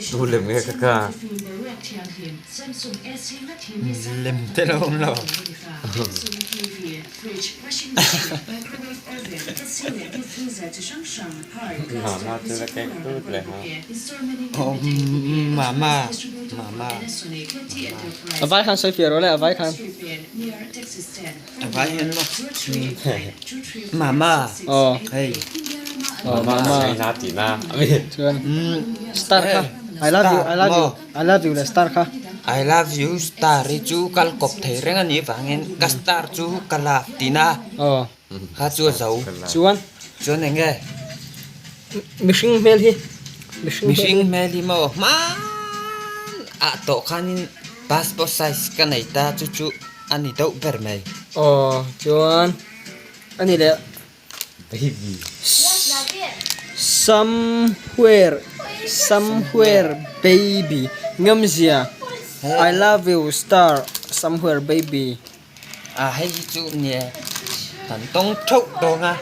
Tu lem nge ka ka. Lem te lo awm lo. Mama chu la kek tut leh ha. Mama mama A vai khan sawi fiah rawh le a vai khan. A vai hian maw mama Aw. Hei. Aw mama. Ngaina tih na ami. Chuan star kha I love you I love you I love you leh star kha. I love you star hi chu kal kawp thei reng a nih vangin ka star chu ka love tih na. Aw. Kha chu a zo. Chuan. Chuan eng nge? Mihring hmel hi. Mihring hmel hi maw hman ah tawh khanin passport size ka nei ta chu chu a ni deuh ber mai. Aw chuan a ni leh. Baby. Somewhere somewhere baby ngamzia I love you star somewhere baby. A hei hi chu nia kan tawng theuh dawn a.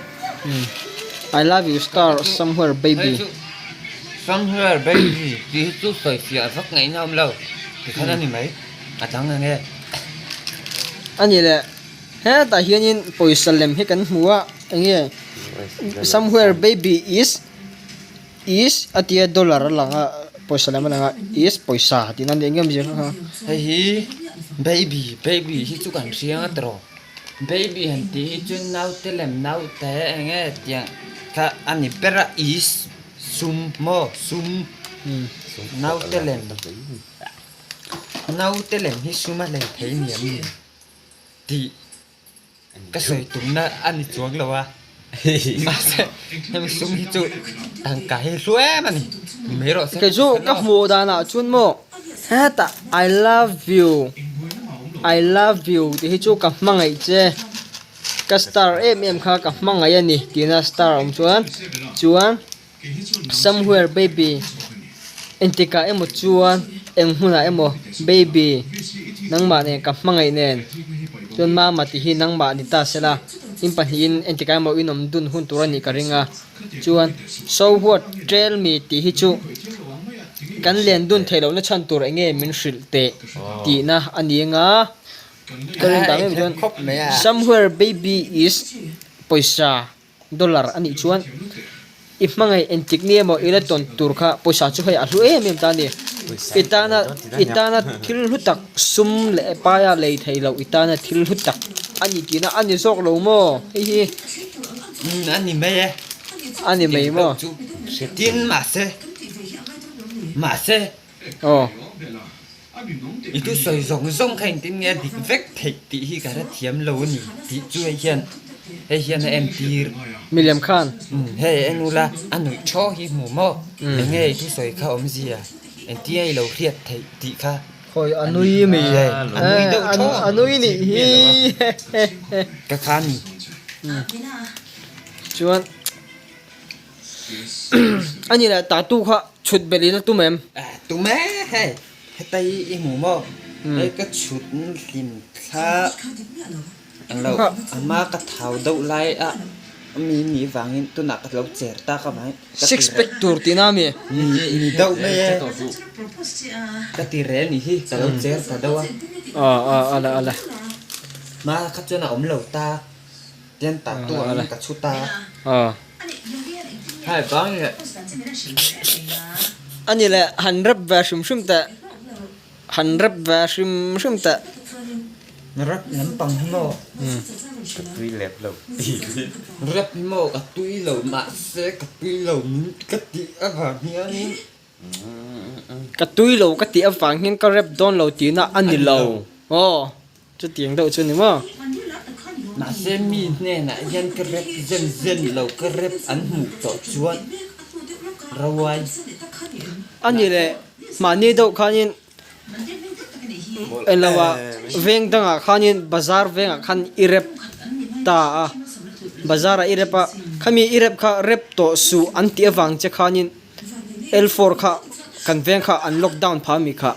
I love you star somewhere baby. Hei chu somewhere baby tih hi chu sawi fiah vak ngaihna awm lo tikhan a ni mai a dang ang e. A ni le hetah hianin pawisa lem hi kan hmu a enge somewhere baby is is a tia dollar a lang a pawisa lem a lang a is pawisa tih nan eng nge awmzia kha kha. Hei hi baby baby hi chu kan hriang a tawh baby han tih hi chuan naute lem naute eng nge tiang kha a ni ber a is sum maw sum naute lem naute lem hi sum a lei thei ni em ni tih. Ka sawi tumna a ni chuang lo a, mahse hemi sum hi chu tangka hi hlu em a ni, ni mai rawh se. Kei chu ka hmuh danah chuan maw hetah I love you, I love you tih hi chu ka hmangaih che, ka star em em kha ka hmangaih a ni tihna star awm chuan, chuan somewhere baby engtikah emaw chuan eng hmunah emaw baby nangmah nen ka hmangaih nen chuan mama tih hi nangmah ni ta sela in pahnihin engtikah emaw in awm dun hun tur a nih ka ring a chuan so what tell me tih hi chu kan len dun theih lohna chhan tur eng nge min hrilh teh tihna a ni ang a ka rin dan em chuan somewhere baby is pawisa. Dollar a nih chuan i hmangaih engtik ni emaw i la tawn tur kha pawisa chu hei a hlu em em ta a ni. I tana i tana thil hlu tak sum leh paia lei thei loh i tana thil hlu tak a ni tihna a ni zawk lo maw hei hi? Umm a ni mai e. A ni mai maw? Tin mahse mahse. Aw. I thu sawi zawng zawng kha engtin nge a dik vek theih tih hi ka hre thiam lo a ni tih chu hei hian hei hian a entir. Milem khan. Umm hei en ula a nuih thaw hi hmu maw? Enge i thu sawi kha awmzia engtin i lo hriat theih tih kha. Khawi a nui mi. A nui deuh thaw. A nui nih hi. Ka kha ni. Chuan. A ni leh tattoo kha chhut belh in a tum em? Tum e hei, heta hi i hmu maw? Hei ka chhut hlim thla ang lo, a hma ka thau deuh lai a mi nih vangin tunah ka lo cher tak avangin ka ti Six pack tur tihna a mi? Ni deuh mai e, ka ti rel nih hi ka lo cher ta deuh a. Aw aw a la a la. Hma kha chuan a awm lo ta. Tian tattoo ang in ka chhut a. Hai bang leh. Ani leh han rep ve hrim hrim teh. Han rep ve hrim hrim teh. Rep lampang hi maw? Ka tui lep lo. Rep hi maw ka tui lo mahse ka tui lo min ka tih avang hianin. Ka tui lo ka tih avang hian ka rep dawn lo tihna a ni lo. Aw. Chutiang deuh chu ni maw? Mahse mi hnenah hian ka rep zen zen lo, ka rep an hmuh tawh chuan Rawai. A ni leh, mahni deuh khanin englo ah veng dangah khanin bazar vengah khan i rep ta a, bazar ah i rep a, khami i rep kha rep tawh suh an tih avang che khanin L four kha kan veng kha an lockdown phah ami kha.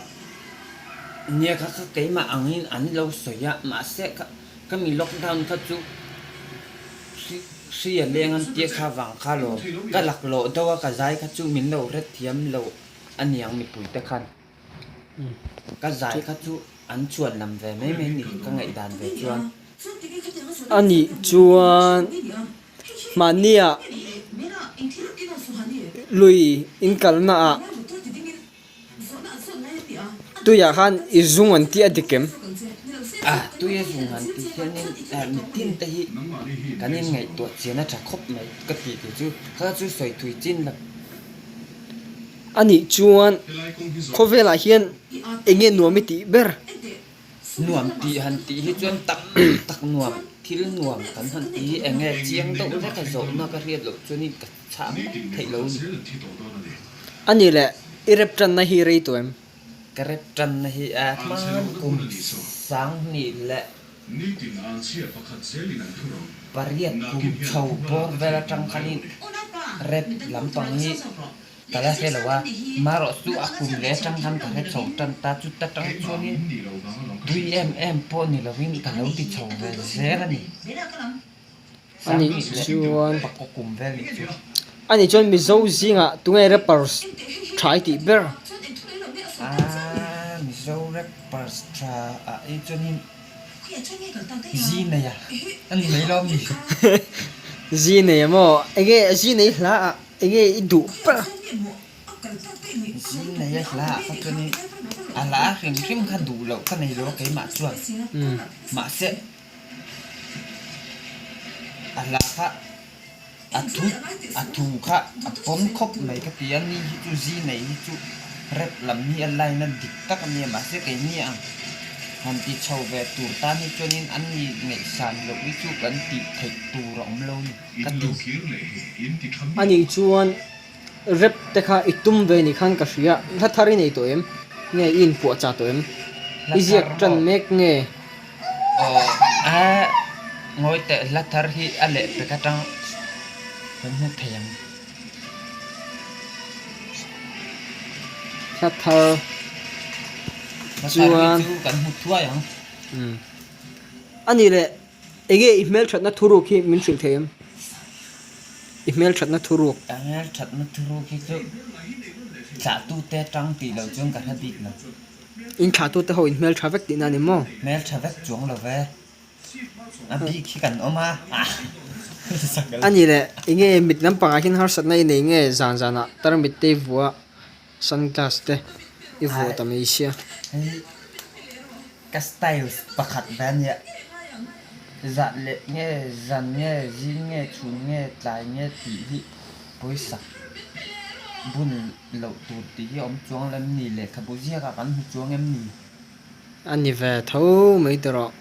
Nia kha kha keimah angin an lo sawi a, mahse kha ka mi lockdown kha chu Hri hri a leng an tia kha vang kha lo ka laklawh deuh a ka zai kha chu min lo hrethiam lo aniang mipui te khan. Ka zai kha chu an chuan lam ve mai mai ni ka ngaihdan ve chuan. A nih chuan mahnia lui inkalna ah tuiah khan i zung an tih a dik em? A, tui a zung an tih hianin mitin te hi kan inngaihtuah chian a tha khawp mai ka ti tih chu kha chu sawi thui chin lo. A nih chuan khawvelah hian eng nge nuam i tih ber? Nuam tih han tih hi chuan tak tak nuam, thil nuam kan han tih hi eng nge chiang deuh hlek a zawhna ka hriat loh chuanin ka chhang mai theih lo a ni. A nih leh i rep tanna hi rei tawh em? Ka rep tanna hi a hman kum 2000 leh pariat kum chho bawr vel atang khanin rep lampang hi ka la hre lo a, marawh chu a kum leh atang khan ka hre chho tan ta, chuta tang chuanin tui em em pawh ni lovin ka lo ti chho ve zel a ni. Ani chuan Ani chuan Mizo zingah tunge rappers tha i tih ber? Aaa Mizo rappers tha ah hi chuanin Zi nei a a ni mai lo mi? Zi nei a maw? Enge zi nei hla ah enge i duh ber? Zi nei a hla ah kha chuanin a hla hrim hrim kha duh loh ka nei lo a keimah chuan mahse A hla kha a thu a thu kha a pawn khawp mai ka ti a ni hi chu zi nei hi chu rep lam hi a line a dik tak a nia mahse keini ang han ti chho ve tur tan hi chuanin an ni ngaihsan loh hi chu kan tih theih tur a awm lo ni ka ti. Anih chuan rep te kha i tum ve ni khan ka hria hla thar i nei tawh em? Nge i inpuahchah tawh em? I ziak tan mek nge? Aw a ngawi teh hla thar hi a leh pek atang kan hmu thei ang. Hla thar Hla thar hi chu kan hmu thuai ang. A nih leh enge i hmelthatna thuruk hi min hrilh thei em? I hmelthatna thuruk. Ka hmelthatna thuruk hi chu thlahtute atang tih loh chuan ka hre bik lo. In thlahtute ho in hmeltha vek tihna a ni maw? Hmeltha vek chuang lo ve. A bik hi kan awm a. A nih leh, enge mit lampangah hian harsatna i nei nge zan zanah tarmit te i vuah a, sunglass te i vuah ta mai sia. Hei ka styles pakhat ve a nia. Zan leh nge zan nge zing nge chhun nge tlai nge tih hi pawisa bun loh tur tih hi a awm chuang lem ni? Lehkhabu ziakah kan hmu chuang em ni? A ni ve tho mai ta rawh.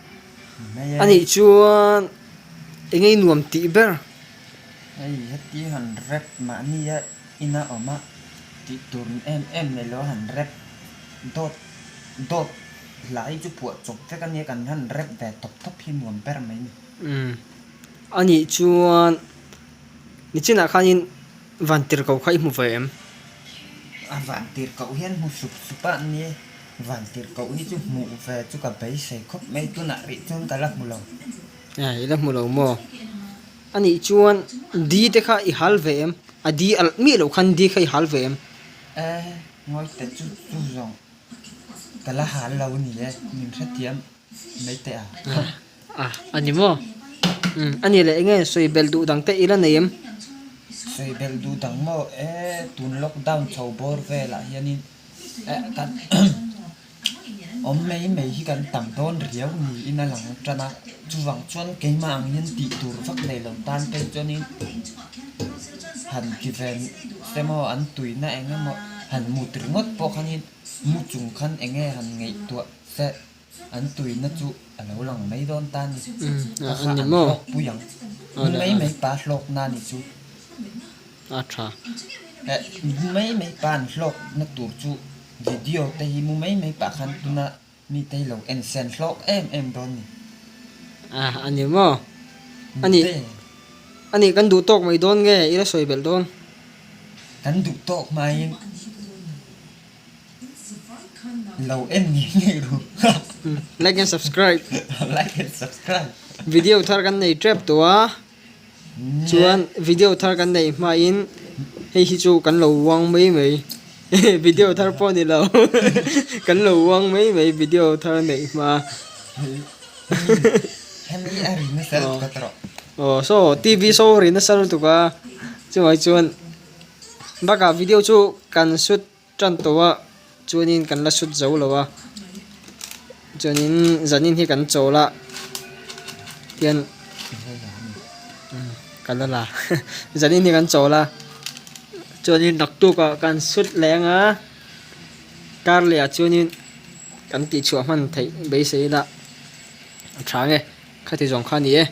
A nih chuan eng nge nuam tih ber? Hei heti han rap mahni a ina awm a tih tur em em nei lo a han rap dawt dawt hlai chu phuah chawp vek a nia kan han rap ve tawp tawp hi nuam ber mai ni. Umm a nih chuan nichinah khanin Vantirhkoh kha i hmu ve em? A vantirhkoh hian hmu sup sup a ni. Vantirhkoh hi chu hmuh ve chu ka beisei khawp mai tunah rih chuan ka la hmu lo. E, i la hmu lo maw? A nih chuan di te kha i hal ve em? A di alh miah loh khan di kha i hal ve em? E, ngawi teh chu chu zawng ka la hal lo ni e, min hrethiam mai teh a. A, a ni maw? Umm, a nih leh enge sawi belh duh dang te i la nei em? Sawi belh duh dang maw? E, tun lockdown chho bawr velah hianin eh kan awm mai mai hi kan tam dawn riau niin a lang tan a, chuvang chuan keimah ang hian tih tur vak nei lo tan phei chuanin han ti ve se maw an tuina eng emaw han mut ringawt pawh khanin mu chung khan eng nge han ngaihtuah se. An tuina chu a lo lang mai dawn ta ni. Ka kha an hlawk pui ang. Mu mai mai pa hlawk na ni chu. A tha. Eh, mu mai mai pa an hlawk na tur chu video te hi mu mai mai pah khan tuna mi te hi lo en se an hlawk em em dawn ni. A, a ni maw? A nih, a nih kan duh tawk mai dawn nge i la sawi belh dawn? Kan duh tawk hmain. Lo en ngei ngei ru. Like and subscribe. Like and subscribe. Video thar kan nei tep tawh a. Chuan video thar kan neih hmain hei hi chu kan lo uang mai mai video thar pawh ni lo kan lo uang mai mai video thar neih hma. Aw saw TV saw ri nasa lutuk a chuvang chuan bakah video chu kan shoot tan tawh a chuanin kan la shoot zo lo a chuanin zanin hi kan chawl a tian ka la la zanin hi kan chawl a chuanin naktuk ah kan shoot leh ang a kar leh ah chuanin kan tihchhuah hman theih beisei ila a tha nge khati zawng kha a ni e.